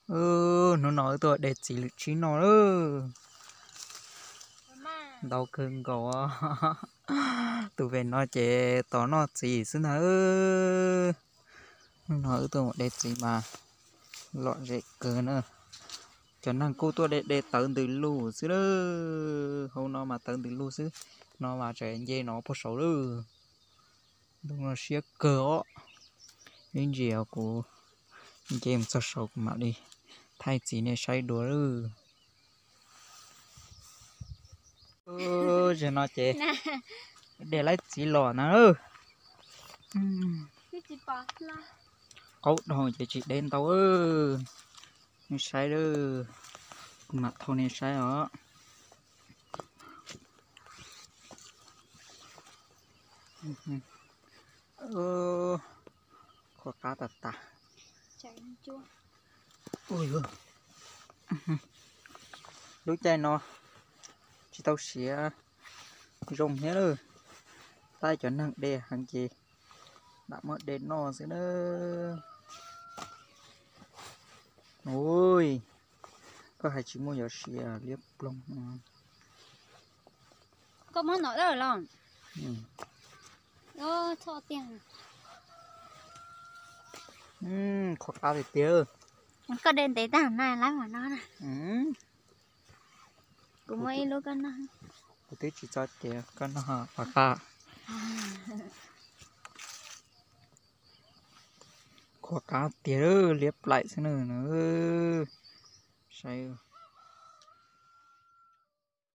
Ub, hnub no wb tuaj de txiv lwm tsib noj lawm. Ntau kawg nkaus. Tus pem no ces tos noj txiv xwb ntag. Hnub no wb tuaj mus de txiv mas lom zem kawg na. Cov neeg kuj tuaj de de tawv ntws lug xwb lawm. Hauv no mas tawv ntws lug xwb. No mas tseem nce no puag saud lawm. Ntuj no siab kawg os. Ib ntsis kuv nce mus txog saud kuv mam li thaij txiv nej saib dua lawm. Zaum no ces de laib txiv los na. Qaub dhau ces tsis de ntau. Nej saib, kuv mam thauj nej saib os. Qhuav qab tas tas. Lub caij no tsis tau siav zoo thiab lawm. Tab cov neeg de heev ces lam muab de noj xwb na. Ui, koj hais tsis muaj yuav siav liab ploog. Koj muab nom dawj los. Txhob tiag. Qhuav qab tiag tiag. Koj de ntev tag na, laib mas no na. Kuv muaj ib lub koj noj. Kuv twb tsis txog ces koj noj qhuav qab. Qhuav qab tiag, liab plaim xwb na. Saib,